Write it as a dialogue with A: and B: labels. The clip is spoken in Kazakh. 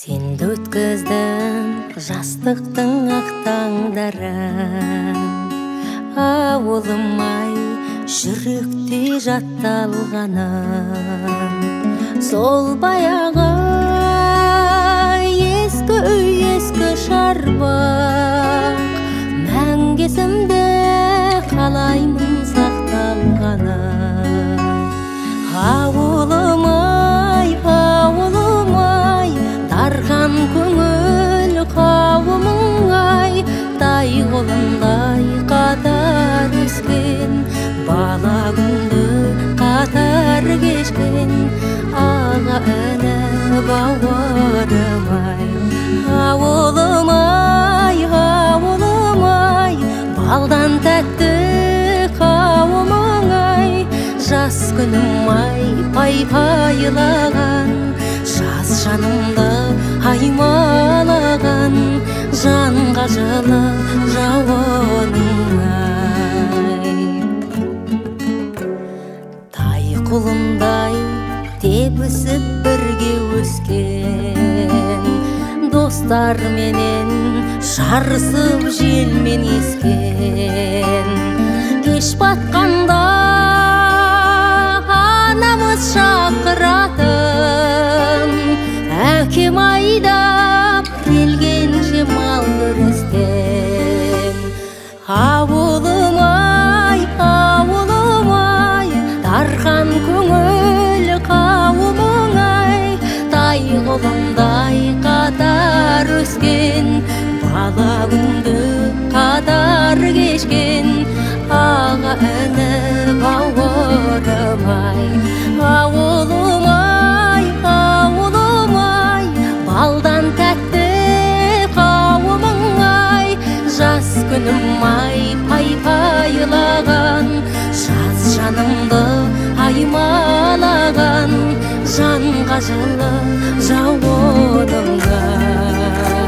A: Сенді өткіздің жастықтың ақ таңдарын, ауылым ай, жүректе жатталғанын. Сол баяғы ескі үй, ескі шарбақ, мәңгі есімде қалаймын сақталғанын. Ауылым ай, ауылым ай, дархан көңіл қауымың ай, тай қолындай қатар өскен, бала күнді қатар кешкен, аға іні бауырым ай. Ауылым ай, ауылым ай, балдан тәтті қауымың ай, жас күнім ай, пай пайлаған, жас жанымды аймалаған, жанға жылы жауының ай. Тай құлындай тебісіп бірге өскен, достарменен жарысып желмен ескен. Кеш батқанда анамыз шақыратын, әкем айдап келгенше мал өрістен. Ауылым ай, ауылым ай, дархан көңіл қауымың ай, тай құлындай қатар өскен, бала күнді қатар кешкен, аға іні бауырым ай. Ауылым ай, ауылым ай, балдан тәтті қауымың ай, жас күнім ай, пай пайлаған, жас жанымды аймалаған, жанға жылы жауының ай.